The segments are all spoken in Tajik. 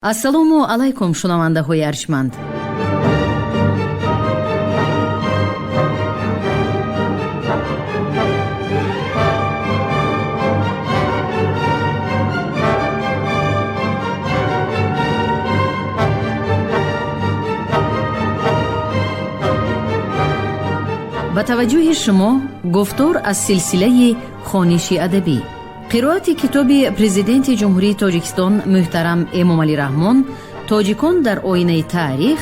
Ассалому алайкум, шунавандаҳои арҷманд. Ба таваҷҷӯҳи шумо гуфтор аз силсилаи хониши адабӣ, қироати китоби Президенти Ҷумҳурии Тоҷикистон муҳтарам Эмомалӣ Раҳмон «Тоҷикон дар оинаи таърих: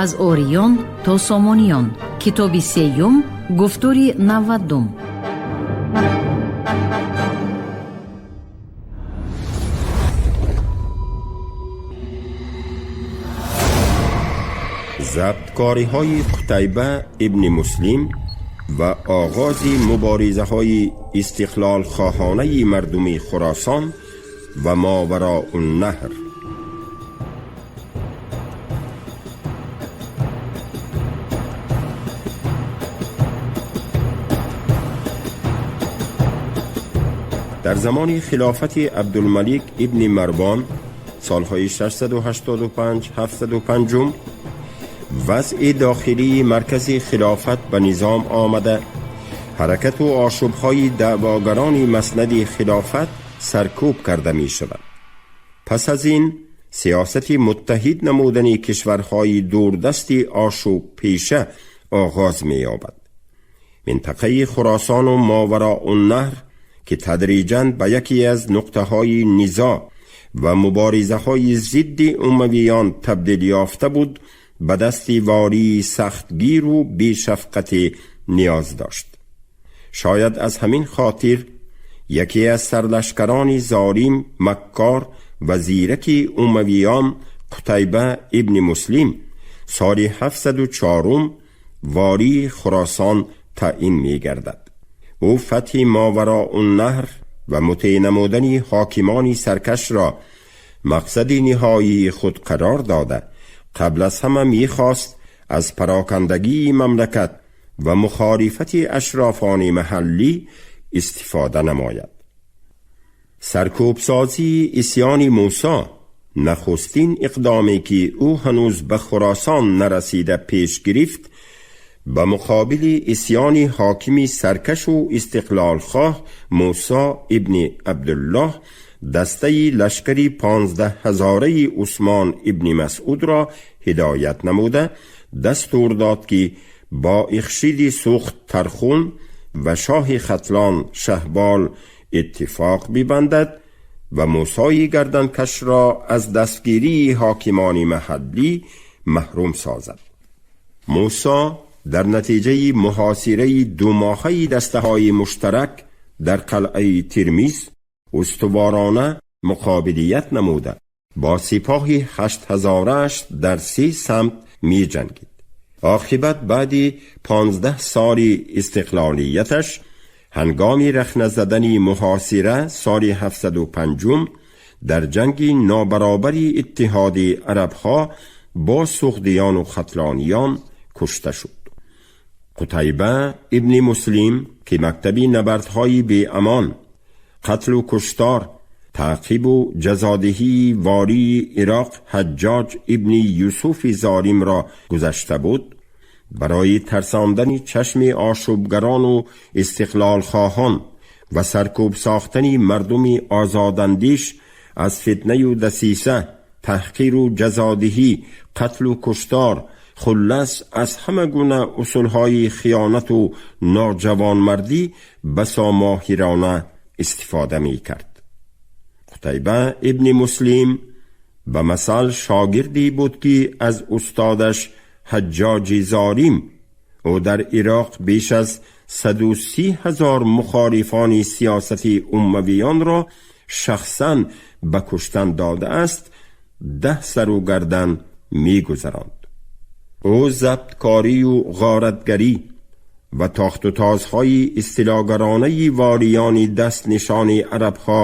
аз ориён то сомониён», китоби сеюм, гуфтори 90-ум. Забткориҳои Қутайба ибни Муслим ва оғози муборизаҳои истиқлолхоҳонаи мардуми Хуросон ва Мовароуннаҳр. Дар замони хилофати Абдулмалик ибни Марвон, солҳои 685-705, вазъи дохилии маркази хилофат ба низом омада, ҳаракату ошӯбҳои даъвогарони маснади хилофат саркӯб карда мешавад. Пас аз ин сиёсати муттаҳид намудани кишварҳои дурдасти ошӯбпеша оғоз меёбад. Минтақаи Хуросону Мовароуннаҳр, ки тадриҷан ба яке аз нуқтаҳои низоъ ва муборизаҳои зидди умавиён табдил ёфта буд, ба дасти вории сахтгиру бешафқате ниёз дошт. Шояд аз ҳамин хотир яке аз сарлашкарони зорим, маккор ва зираки умавиён, Қутайба ибни Муслим, соли 704 вории Хуросон таъин мегардад. Ӯ фатҳи Мовароуннаҳр ва мутеъ намудани ҳокимони саркашро мақсади ниҳоии худ қарор дода, қабл аз ҳама мехост аз парокандагии мамлакат ва мухолифати ашрофони маҳаллӣ истифода намояд. Саркӯбсозии исьёни Мусо, нахустин иқдоме, ки ӯ ҳанӯз ба Хуросон нарасида пеш гирифт, ба муқобили исьёни ҳокими саркашу истиқлолхоҳ Мусо ибни Абдуллоҳ, дастаи лашкари 15-ҳазораи Усмон ибни Масъудро ҳидоят намуда, дастур дод, ки бо Ихшиди Сухт Тархун ва шоҳи Хатлон Шаҳбол иттифоқ бибандад ва Мусои гарданкашро аз дастгирии ҳокимони маҳаллӣ маҳрум созад. Мусо дар натиҷаи муҳосираи думоҳаи дастаҳои муштарак дар қалъаи Тирмиз устуворона муқобилият намуда, бо сипоҳи 8-ҳазорааш дар се самт меҷангид. Оқибат баъди 15 соли истиқлолияташ, ҳангоми рахна задани муҳосира соли 705-ум, дар ҷанги нобаробари иттиҳоди арабҳо бо суғдиёну хатлониён кушта шуд. Қутайба ибни Муслим, ки мактаби набардҳои беамон, қатлу куштор, таъқибу ҷазодиҳии вории Ироқ Ҳаҷҷоҷ ибни Юсуфи золимро гузашта буд, барои тарсондани чашми ошӯбгарону истиқлолхоҳон ва саркӯб сохтани мардуми озодандеш аз фитнаю дасиса, таҳқиру ҷазодиҳӣ, қатлу куштор, хуллас, аз ҳама гуна усулҳои хиёнату ноҷавонмардӣ басо моҳирона истифода мекард. Қутайба ибни Муслим ба масал шогирде буд, ки аз устодаш Ҳаҷҷоҷи зорим ӯ дар Ироқ беш аз 130 ҳазор мухолифони сиёсати умавиёнро шахсан ба куштан додааст, 10 сару гардан мегузаронд. Ӯ забткорию ғоратгарӣ ва тохтутозҳои истилогаронаи вориёни даст нишони арабҳо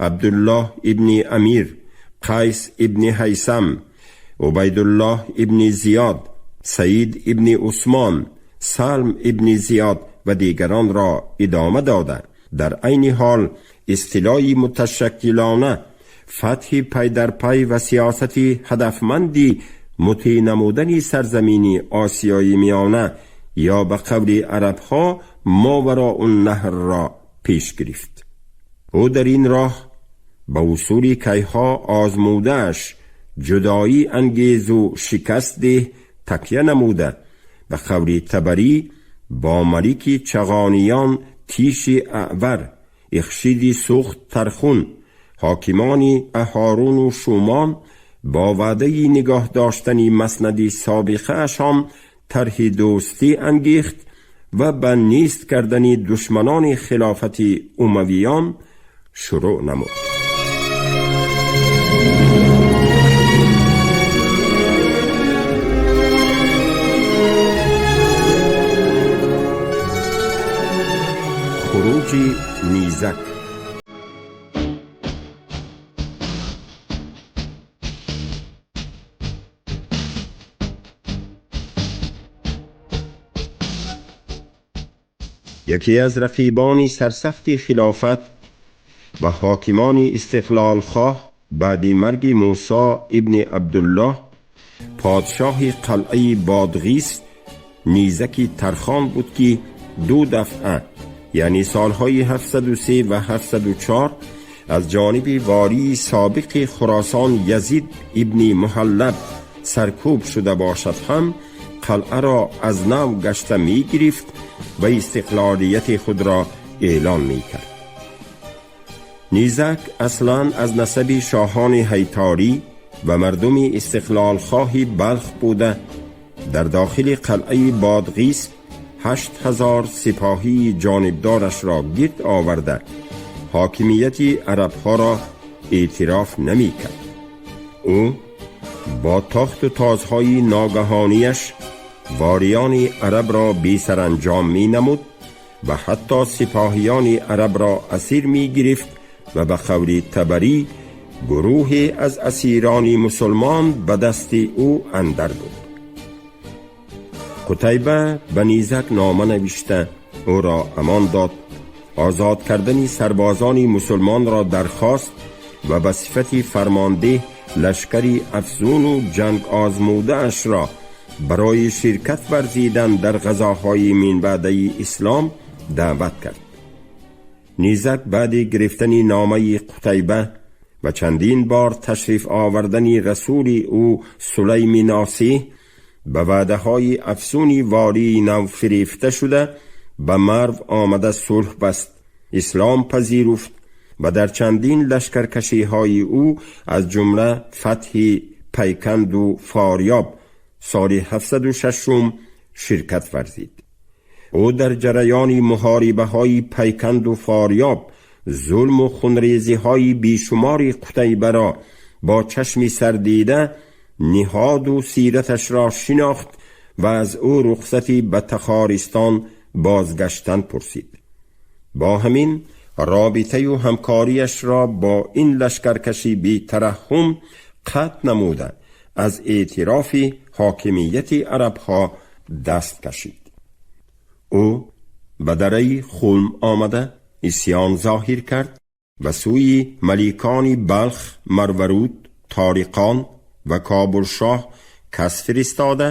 Абдуллоҳ ибни Амир, Қайс ибни Ҳайсам, Убайдуллоҳ ибни Зиёд, Саид ибни Усмон, Салм ибни Зиёд ва дигаронро идома дода, дар айни ҳол истилои муташаккилона Фатҳи пайдарпай ва сиёсати ҳадафманди мутеъ намудани сарзамини Осиёи Миёна ё ба қавли арабҳо Мовароуннаҳрро пеш гирифт. Ӯ дар ин роҳ ба усули кайҳо озмудааш ҷудоӣ ангезу шикаст деҳ такя намуда, ба қавли Табарӣ, бо малики Чағониён Тиши Аъвар, Ихшиди Сухт Тархун, ҳокимони Аҳоруну Шумон бо ваъдаи нигоҳ доштани маснади собиқаашон тарҳи дӯстӣ ангехт ва ба нест кардани душманони хилофати Умавиён шурӯъ намуд. Хуруҷи Низак. Яке аз рақибони сарсахти хилофат ва ҳокимони истиқлолхоҳ баъди марги Мусо ибни Абдуллоҳ, подшоҳи қалъаи Бодғис Низаки Тархон буд, ки ду дафъа, яъне солҳои 703 ва 704, аз ҷониби вории собиқи Хуросон Язид ибни Муҳаллаб саркӯб шуда бошад ҳам, қалъаро аз нав гашта мегирифт ва истиқлолияти худро эълон мекард. Низак аслан аз насаби шоҳони ҳайторӣ ва мардуми истиқлолхоҳи Балх буда, дар дохили қалъаи Бодғис 8000 сипоҳии ҷонибдорашро гирд оварда, ҳокимияти арабҳоро эътироф намекард. Ӯ бо тохту тозҳои ногаҳонияш вориёни арабро бесаранҷом менамуд ва ҳатто сипоҳиёни арабро асир мегирифт ва ба қавли Табарӣ, гурӯҳе аз асирони мусулмон ба дасти ӯ андар буд. Қутайба ба Низак нома навишта, ӯро амон дод, озод кардани сарбозони мусулмонро дархост ва ба сифати фармондеҳ лашкари афзуну ҷангозмудаашро барои ширкат варзидан дар ғазоҳои минбаъдаи ислом даъват кард. Низак баъди гирифтани номаи Қутайба ва чандин бор ташриф овардани расули ӯ Сулайми Носеҳ, ба ваъдаҳои афсуни вории нав фирефта шуда, ба Марв омада сулҳ баст, ислом пазируфт ва дар чандин лашкаркашиҳои ӯ, аз ҷумла фатҳи Пайканду Форёб соли 706, ширкат варзид. Ӯ дар ҷараёни муҳорибаҳои Пайканду Форёб зулму хунрезиҳои бешумори Қутайбаро бо чашми сар дида, ниҳоду сираташро шинохт ва аз ӯ рухсати ба Тахористон бозгаштан пурсид. Бо ҳамин робитаю ҳамкориашро бо ин лашкаркаши бетараҳҳум қатъ намуда, аз эътирофи ҳокимияти арабҳо даст кашид. Ӯ ба дараи Хулм омада, исьён зоҳир кард ва сӯи маликони Балх, Марваруд, Ториқон ва Кобулшоҳ кас фиристода,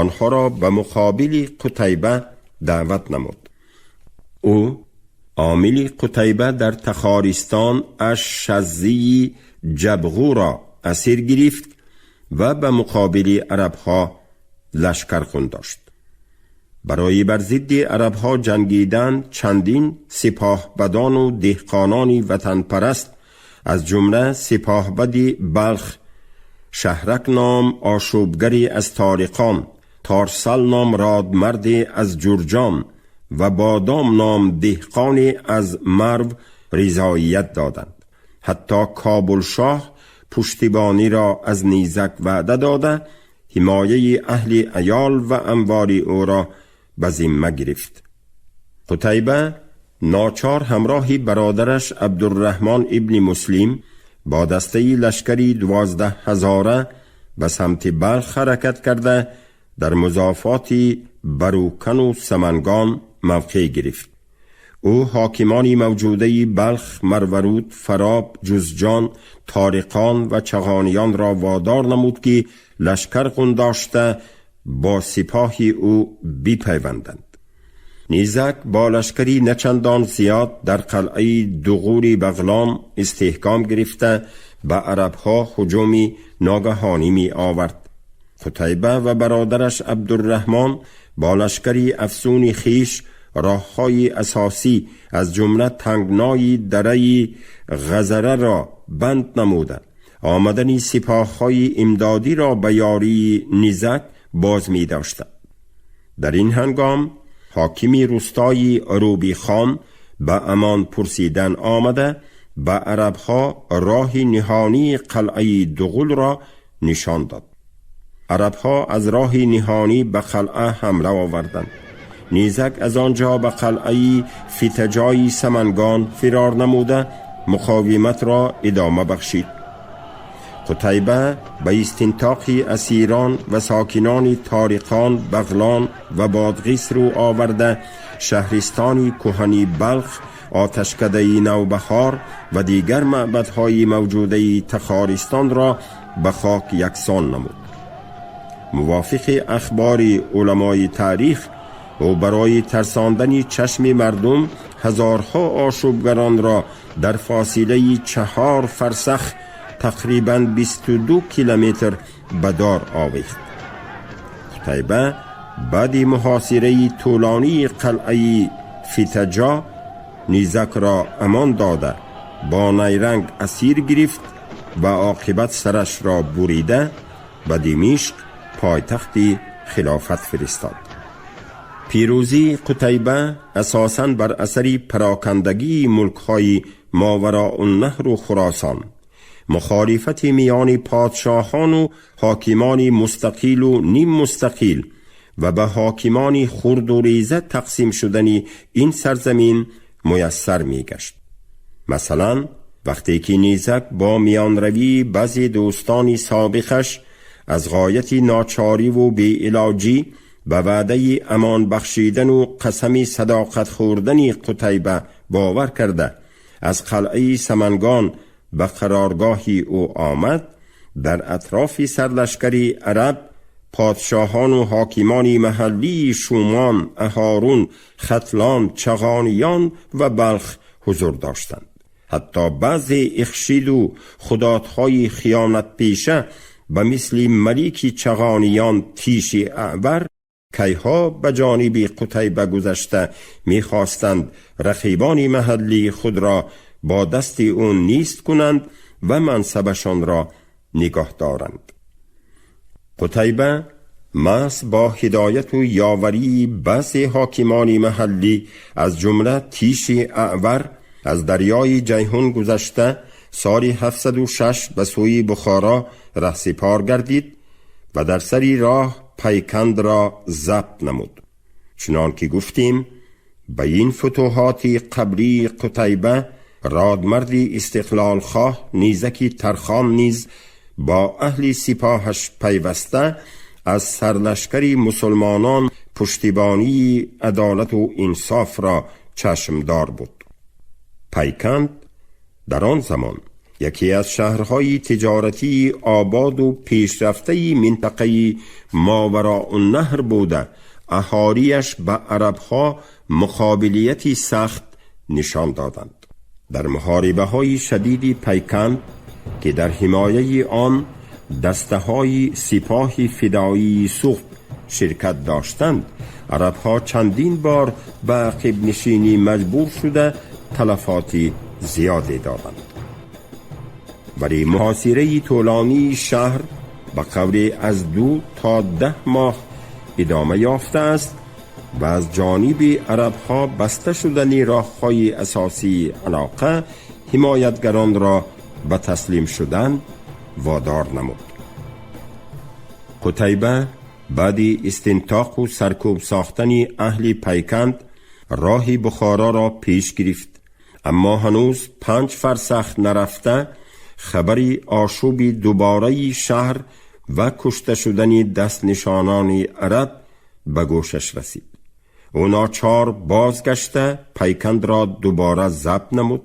онҳоро ба муқобили Қутайба даъват намуд. Ӯ омили Қутайба дар Тахористон Ашшаззии Ҷабғӯро асир гирифт ва ба муқобили арабҳо лашкархун дошт. Барои бар зидди арабҳо ҷангидан чандин сипоҳбадону деҳқонони ватанпараст, аз ҷумла сипоҳбади Балх Шаҳрак ном ошӯбгаре аз Ториқон, Торсал ном родмарде аз Ҷурҷон ва Бодом ном деҳқоне аз Марв ризоият доданд. Ҳатто Кобулшоҳ пуштибониро аз Низак ваъда дода, ҳимояи аҳли аёл ва амвори ӯро ба зимма гирифт. Қутайба ночор ҳамроҳи бародараш Абдурраҳмон ибни Муслим бо дастаи лашкари 12 ҳазора ба самти Балх ҳаракат карда, дар музофоти Барукану Самангон мавқеъ гирифт. Ӯ ҳокимони мавҷудаи Балх, Марваруд, Фароб, Ҷузҷон, Ториқон ва Чағониёнро водор намуд, ки лашкар қундошта бо сипоҳи ӯ бипайванданд. Низак бо лашкари начандон зиёд дар қалъаи Дуғури Бағлон истиҳком гирифта, ба арабҳо ҳуҷуми ногаҳонӣ меовард. Қутайба ва бародараш Абдурраҳмон бо лашкари афзуни хиш роҳҳои асосӣ, аз ҷумла тангнои дараи Ғазараро банд намуда, омадани сипоҳҳои имдодиро ба ёрии Низак боз медоштанд. Дар ин ҳангом ҳокими рӯстои Рӯбихон ба амон пурсидан омада, ба арабҳо роҳи ниҳонии қалъаи Дуғулро нишон дод. Арабҳо аз роҳи ниҳонӣ ба қалъа ҳамла оварданд. Низак аз он ҷо ба қалъаи Фитаҷои Самангон фирор намуда, муқовиматро идома бахшид. Қутайба ба истинтоқи асирон ва сокинони Ториқон, Бағлон ва Бодғис рӯ оварда, шаҳристони кӯҳани Балх, оташкадаи Навбаҳор ва дигар маъбадҳои мавҷудаи Тахористонро ба хок яксон намуд. Мувофиқи ахбори уламои таърих, ӯ барои тарсондани чашми мардум ҳазорҳо ошӯбгаронро дар фосилаи 4 фарсах, тақрибан 22 километр, ба дор овехт. Қутайба баъди муҳосираи тӯлонии қалъаи Фитаҷо Низакро амон дода, бо найранг асир гирифт ва оқибат сарашро бурида, ба Димишқ, пойтахти хилофат, фиристод. Пирӯзии Қутайба асосан бар асари парокандагии мулкҳои Мовароуннаҳру Хуросон, мухолифати миёни подшоҳону ҳокимони мустақилу ниммустақил ва ба ҳокимони хурду реза тақсим шудани ин сарзамин муяссар мегашт. Масалан, вақте ки Низак бо миёнравии баъзе дӯстони собиқаш аз ғояти ночориву беилоҷӣ ба ваъдаи амон бахшидану қасами садоқат хӯрдани Қутайба бовар карда, аз қалъаи Самангон ба қароргоҳи ӯ омад, дар атрофи сарлашкари араб подшоҳону ҳокимони маҳаллии Шумон, Аҳорун, Хатлон, Чағониён ва Балх ҳузур доштанд. Ҳатто баъзе ихшиду худотҳои хиёнатпеша ба мисли малики Чағониён Тиши Аъвар кайҳо ба ҷониби Қутайба гузашта, мехостанд рақибони маҳаллии худро бо дасти ӯ нест кунанд ва мансабашонро нигоҳ доранд. Қутайба маҳз бо ҳидояту ёварии баъзе ҳокимони маҳаллӣ, аз ҷумла Тиши Аъвар, аз дарёи Ҷайҳун гузашта, соли 706 ба сӯи Бухоро раҳсипор гардид ва дар сари роҳ Пайкандро забт намуд. Чунон ки гуфтем, ба ин футӯҳоти қаблии Қутайба родмарди истиқлолхоҳ Низаки Тархон низ бо аҳли сипоҳаш пайваста, аз сарлашкари мусулмонон пуштибонии адолату инсофро чашмдор буд. Пайканд дар он замон яке аз шаҳрҳои тиҷоратии ободу пешрафтаи минтақаи Мовароуннаҳр буда, аҳолиаш ба арабҳо муқобилияти сахт нишон доданд. Дар муҳорибаҳои шадиди Пайканд, ки дар ҳимояи он дастаҳои сипоҳи фидоии Суғд ширкат доштанд, арабҳо чандин бор ба ақибнишинӣ маҷбур шуда, талафоти зиёде доданд. Вале муҳосираи тӯлонии шаҳр ба қавле аз 2 то 10 моҳ идома ёфтааст ва аз ҷониби арабҳо баста шудани роҳҳои асосии алоқа ҳимоятгаронро ба таслим шудан водор намуд. Қутайба баъди истинтоқу саркӯб сохтани аҳли Пайканд роҳи Бухороро пеш гирифт. Аммо ҳанӯз 5 фарсах нарафта, хабари ошӯби дубораи шаҳр ва кушта шудани дастнишонони араб ба гӯшаш расид. Ӯ ночор бозгашта Пайканд را دوباره ضبط نمود.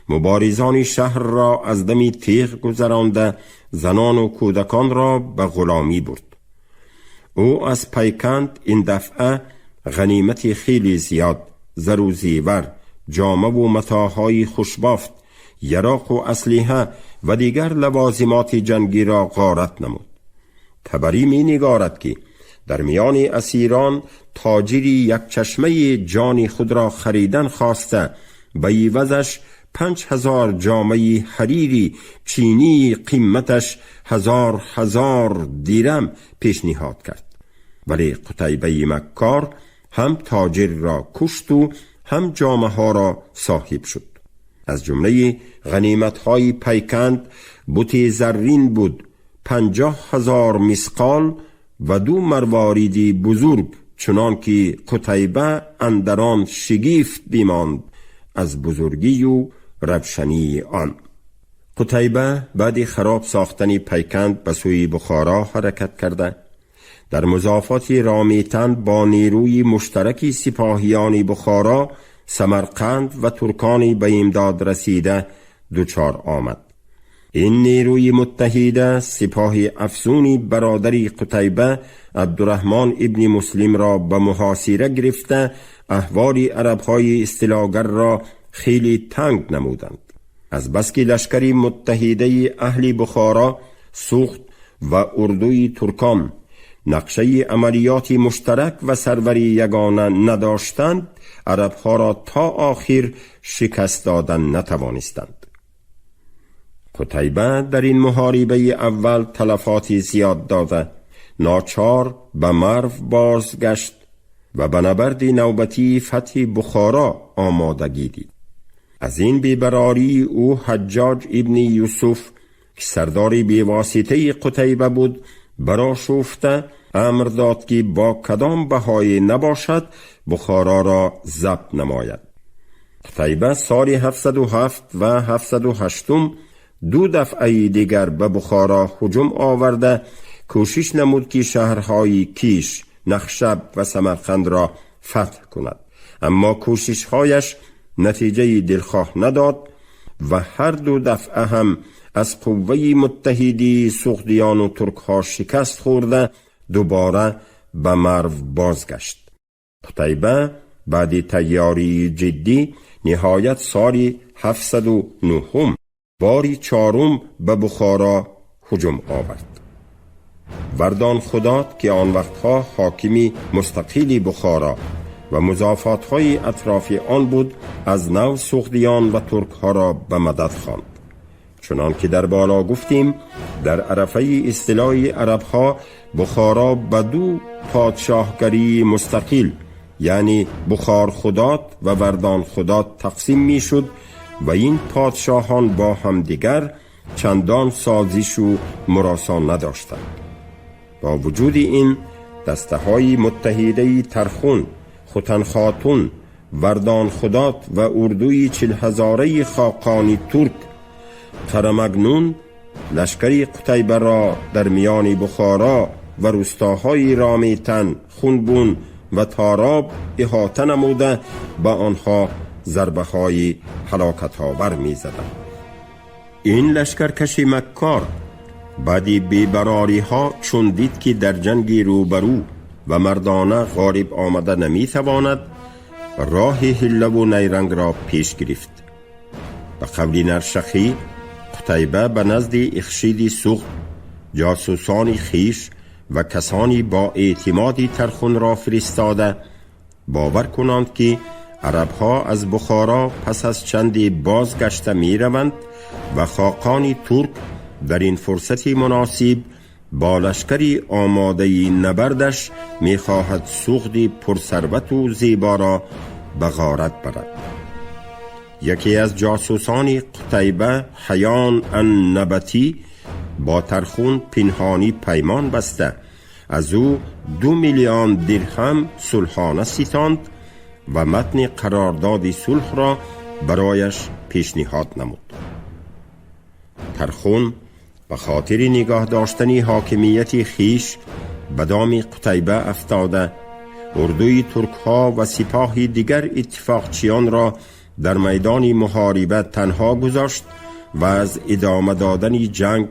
مبارزان شهر را از دمی تیغ گذرانده، زنان و کودکان را به غلامی برد. او از پیکند این دفعه غنیمت خیلی زیاد، زر و زیور، جامه و متاعهای خوشبافت، یراق و اسلحه و دیگر لوازمات جنگی را غارت نمود. طبری می نگارد که در میان اسیران تاجری یک چشمه جان خود را خریدن خواسته، به عوضش 5000 جامه حریری چینی قیمتش 1000 درم پیشنهاد کرد. ولی قتیبه مکار هم تاجر را کشت و هم جامه ها را صاحب شد. از جمله غنیمت های پیکند بت زرین بود 50,000 مثقال و 2 مرواریدی بزرگ، چنان که قتیبه اندران شگفت بماند از بزرگی و روشنی آن. قتیبه بعد خراب ساختن پیکند به سوی بخارا حرکت کرده، در مضافات رامیتن با نیروی مشترک سپاهیان بخارا، سمرقند و ترکانی به امداد رسیده دچار آمد. این نیروی متحده سپاه افزونی برادری قتیبه عبدالرحمن ابن مسلم را به محاصره گرفته، احوال عربهای استیلاگر را خیلی تنگ نمودند. از بس که لشکری متحده اهل بخارا، سوخت و اردوی ترکان نقشه عملیات مشترک و سروری یگانه نداشتند، عربها را تا آخر شکست دادن نتوانستند. قتیبه در این محاربه اول تلفات زیاد داده، ناچار به مرو بازگشت و به نبرد نوبتی فتح بخارا آمادگی دید. از این بیبراری او حجاج ابن یوسف که سردار بیواسطه قتیبه بود برآشفته، امر داد که با کدام بهای نباشد بخارا را ضبط نماید. قتیبه سال 707 و 708 دو دفعه دیگر به بخارا هجوم آورده، کوشش نمود که شهرهای کیش، نخشب و سمرقند را فتح کند، اما کوششهایش نتیجه دلخواه نداد و هر دو دفعه هم از قوه متحدی سغدیان و ترک ها شکست خورده، دوباره به مرو بازگشت. قتیبه بعد تیاری جدی نهایت سال 709 باری چهارم به بخارا هجوم آورد. وردان خداد که آن وقتها حاکمی مستقیل بخارا و مضافاتهای اطراف آن بود، از نو سغدیان و ترک ها را به مدد خواند. چنان که در بالا گفتیم، در عرفه استیلای عرب ها بخارا به دو پادشاهگری مستقل، یعنی بخار خداد و وردان خداد تقسیم می شد و این پادشاهان با همدیگر چندان سازش و مراسا نداشتند. با وجود این دسته های متحده ترخون، ختن خاتون، وردان خداد و اردوی 40,000 خاقانی ترک قرمگنون، لشکری قتیبه را در میان بخارا و روستاهای رامیتن، خونبون و تاراب احاطه نموده، به آنها ضربه های هلاکت آور می زدند. این لشکرکشی مکار بعدی بیبراری ها چون دید که در جنگ روبرو و مردانه غالب آمده نمی تواند، راه حیله و نیرنگ را پیش گرفت. به قول نرشخی، قتیبه به نزد اخشید سغد جاسوسان خویش و کسانی با اعتمادی ترخون را فرستاده، باور کنند که عربها از بخارا پس از چندی بازگشته می روند و خاقانی ترک در این فرصت مناسب با لشکری آماده نبردش می خواهد سغد پرثروت و زیبا را به غارت برد. یکی از جاسوسان قتیبه، حیان النبتی، با ترخون پنهانی پیمان بسته، از او 2 میلیون درهم صلحانه ستاند و متن قرارداد صلح را برایش پیشنهاد نمود. ترخون به خاطر نگاه داشتن حاکمیت خویش به دام قتیبه افتاده، اردوی ترکها و سپاه دیگر اتفاقچیان را در میدان محاربه تنها گذاشت و از ادامه دادن جنگ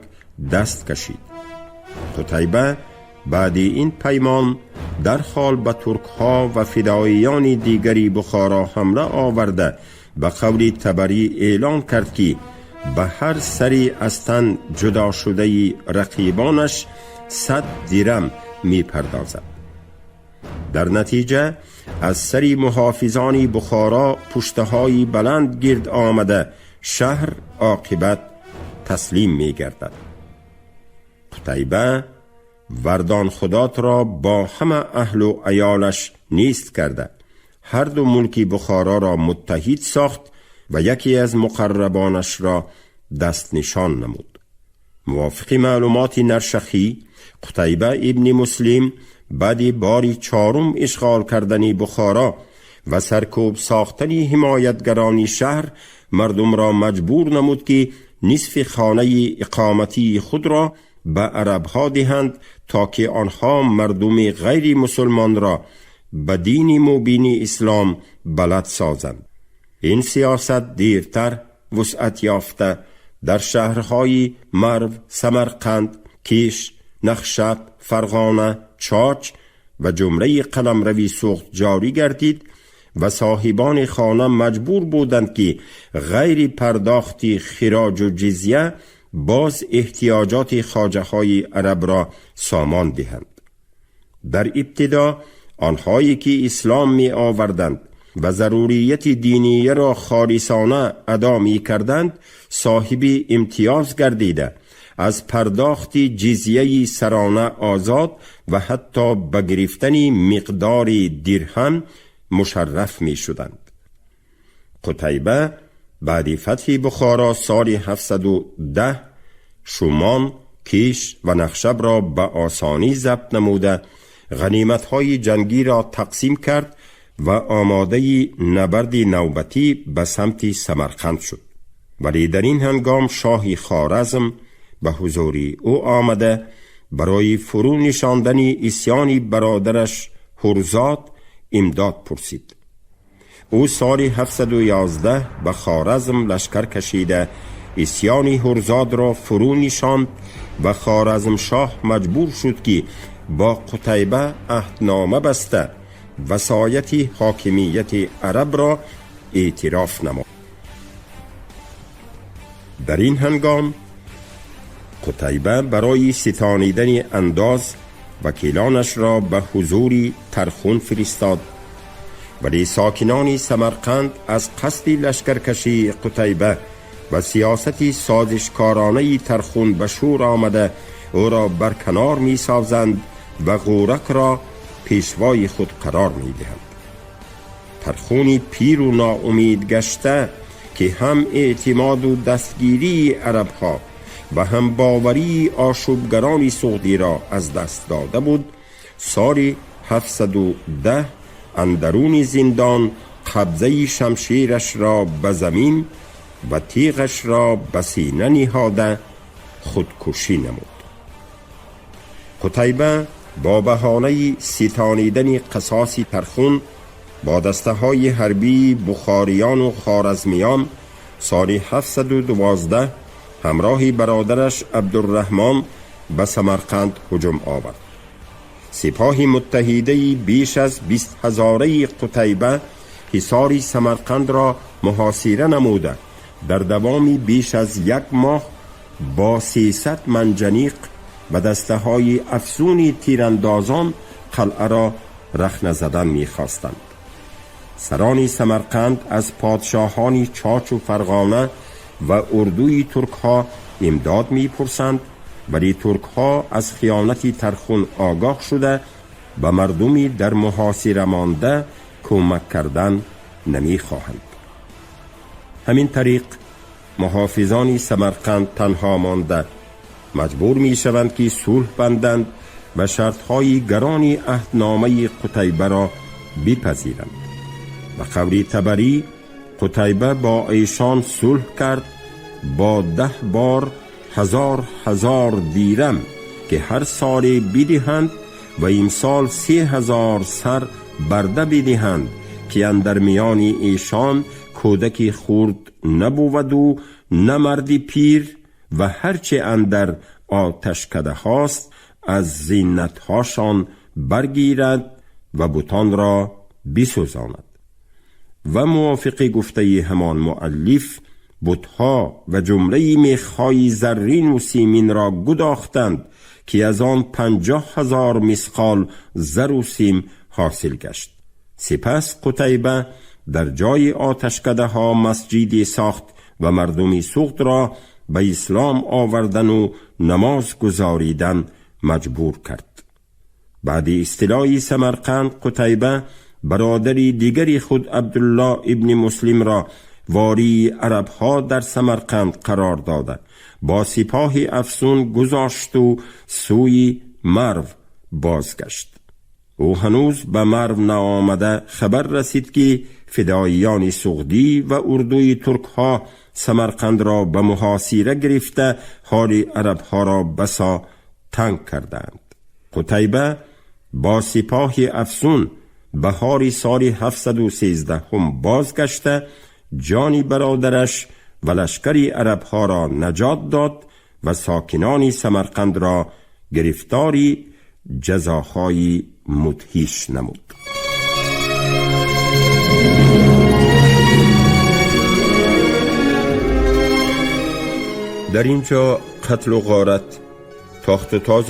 دست کشید. قتیبه بعد این پیمان در حال به ترکها و فداییان دیگری بخارا حمله آورده به قول طبری اعلان کرد که به هر سری از تن جدا شده رقیبانش 100 درم می پردازد. در نتیجه از سری محافظان بخارا پشتهای بلند گرد آمده شهر عاقبت تسلیم می گردد. قتیبه وردان خدات را با همه اهل و عیالش نیست کرده هر دو ملک بخارا را متحد ساخت و یکی از مقربانش را دست نشان نمود. موافق معلومات نرشخی، قتیبه ابن مسلم بعد باری چهارم اشغال کردن بخارا و سرکوب ساختن حمایتگران شهر مردم را مجبور نمود که نصف خانه اقامتی خود را به عربها دهند تا که آنها مردم غیر مسلمان را به دین مبین اسلام بلد سازند. این سیاست دیرتر وسعت یافته در شهرهای مرو، سمرقند، کیش، نخشب، فرغانه، چاچ و جمله قلمروی سوخت جاری گردید و صاحبان خانه مجبور بودند که غیر پرداخت خراج و جزیه باز احتیاجات خواجه های عرب را سامان دهند. در ابتدا آنهایی که اسلام می آوردند و ضروریت دینیه را خالصانه ادا می کردند صاحب امتیاز گردیده از پرداخت جزیه سرانه آزاد و حتی به گرفتن مقدار درهم مشرف می شدند. قتیبه بعد فتح بخارا سال 710 شومان، کیش و نخشب را به آسانی ضبط نموده غنیمت‌های جنگی را تقسیم کرد و آماده نبرد نوبتی به سمت سمرقند شد. ولی در این هنگام شاه خوارزم به حضور او آمده برای فرو نشاندن عصیان برادرش هرزاد امداد پرسید. او سال 711 به خوارزم لشکر کشیده عصیان هرزاد را فرو نشاند و خوارزم شاه مجبور شد که با قتیبه عهدنامه بسته وصایت حاکمیت عرب را اعتراف نمود. در این هنگام قتیبه برای ستانیدن انداز وکیلانش را به حضور ترخون فرستاد، ولی ساکنان سمرقند از قصد لشکرکشی قتیبه و سیاست سازشکارانه ترخون به شور آمده او را برکنار می سازند و غورک را پیشوای خود قرار می دهند. ترخونی پیر و ناامید گشته که هم اعتماد و دستگیری عربها و هم باوری آشوبگران سغدی را از دست داده بود، سال 710 اندرون زندان قبضه شمشیرش را به زمین و تیغش را به سینه نهاده خودکشی نمود. قتیبه با بهانه ستانیدن قصاص ترخون با دسته های حربی بخاریان و خوارزمیان سال 712 همراه برادرش عبدالرحمن به سمرقند هجوم آورد. سپاه متحده بیش از 20 هزاره قتیبه حصار سمرقند را محاصره نموده در دوام بیش از یک ماه با 300 منجنیق و دسته های افزون تیراندازان قلعه را رخنه زدن میخواستند. سران سمرقند از پادشاهان چاچ و فرغانه و اردوی ترک ها امداد میپرسند، ولی ترک ها از خیانت ترخون آگاه شده به مردمی در محاصره مانده کمک کردن نمیخواهند. همین طریق محافظان سمرقند تنها مانده مجبور می شوند که صلح بندند و شرطهای گران عهدنامه قتیبه را بپذیرند. به قول طبری قتیبه با ایشان صلح کرد با 10 بار 1000 دیرم که هر سال بدهند و امسال 3000 سر барда бидиҳанд, ки андар миёни эшон кӯдаки хурд набуваду на марди пир, ва ҳарче андар оташкадаҳост аз зинатҳошон баргирад ва бутонро бисӯзонад. Ва мувофиқи гуфтаи ҳамон муаллиф, бутҳо ва ҷумлаи мехҳои заррину симинро гудохтанд, ки аз он 50 000 мисқол зару сим ҳосил гашт. Сипас Қутайба дар ҷои оташкадаҳо масҷиде сохт ва мардуми Суғдро ба ислом овардану намоз гузоридан маҷбур кард. Баъди истилои Самарқанд, Қутайба бародари дигари худ Абдулло ибни Муслимро вории арабҳо дар Самарқанд қарор дода, бо сипоҳи афзун гузошту сӯи Марв бозгашт. Ӯ ҳанӯз ба Марв наомада, хабар расид, ки фидоиёни суғдӣ ва урдуи туркҳо Самарқандро ба муҳосира гирифта, ҳоли арабҳоро басо танг карданд. Қутайба бо сипоҳи афзун баҳори соли 713 бозгашта, ҷони бародараш ва лашкари арабҳоро наҷот дод ва сокинони Самарқандро гирифтори ҷазоҳои мудҳиш намуд. Дар ин ҷо қатлу ғорат, тохту тозу